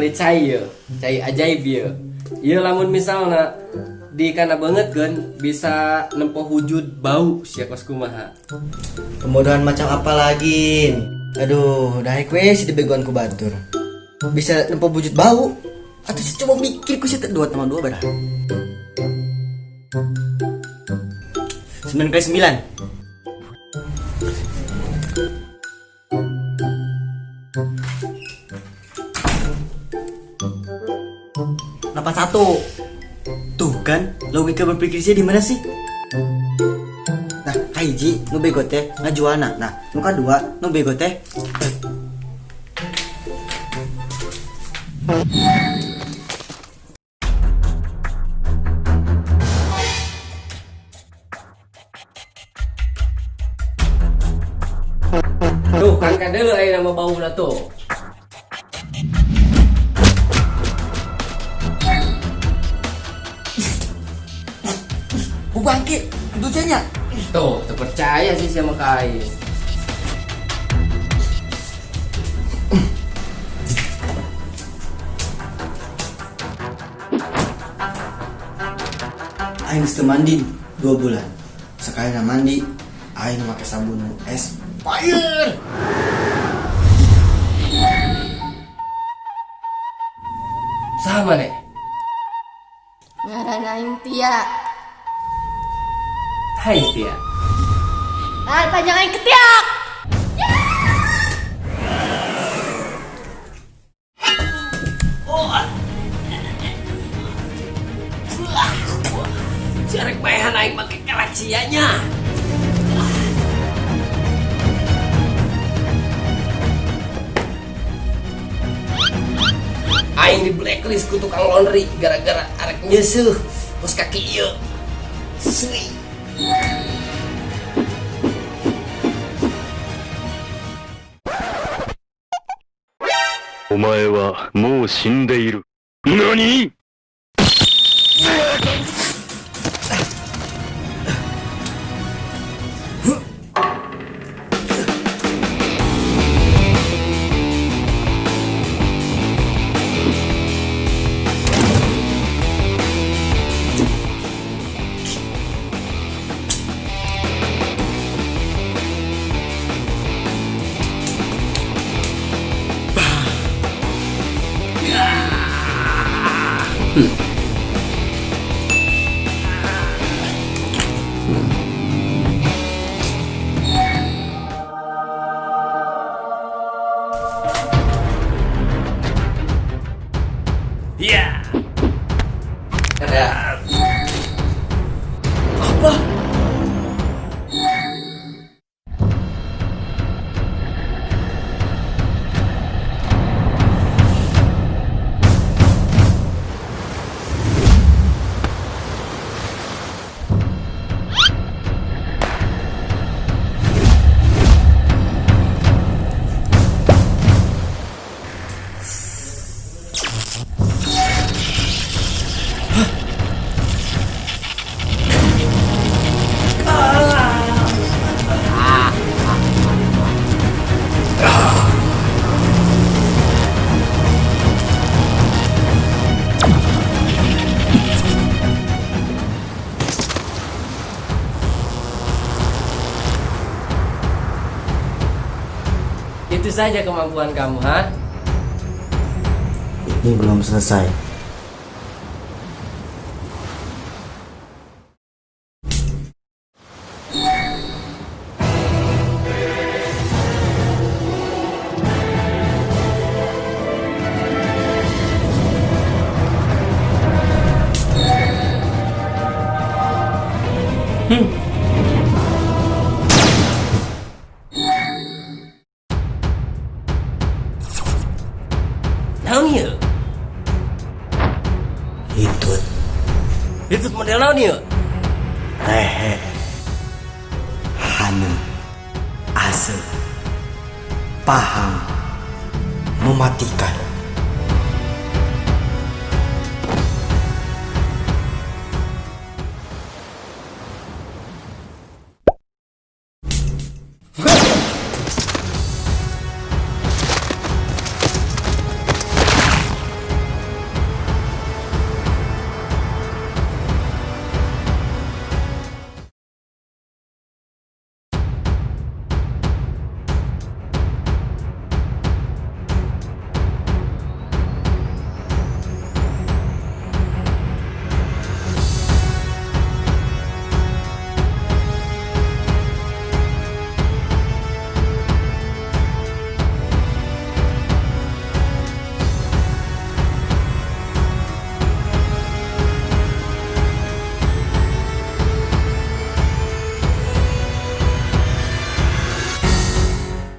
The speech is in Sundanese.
meuli cai ieu, cai ajaib ieu. Ieu lamun misalna di kana beungeutkeun bisa nempo wujud bau sia kos kumaha. Pembodohan macam apa lagi? Aduh, daek we si dibegoan ku batur. Bisa nempo wujud bau. Atau sih coba mikir ku sih 2 tambah 2 berapa? 9 kali 9. 81. Tuh kan, logika berpikirnya di mana sih? Nah, kahiji nu bego teh ngajualna. Nah, nu kadua nu bego teh. Tuh kan kadeuleu aya nama bauna tuh. Bu bangke, kudu nya. Tuh, terpercaya sih sama Kais. Aing geus teu mandi 2 bulan. Sekali na mandi, aing make sabun es fire. Sama nek. Ngaran aing Tia. Hai Tia. Ah, panjang aing ketiak. Jarek baehan aing make kalacianya. Aing di blacklist ku tukang laundry gara-gara arek nyeuseuh kos kaki ieu. Sri. お前はもう死んでいる。何？ Iya. Ya. Apa? Itu saja kemampuan kamu, ha? Ini belum selesai. Naon ieu? Hitut. Hitut model naon ieu? Rehe. Hane. Ase. Paham. Mematikan.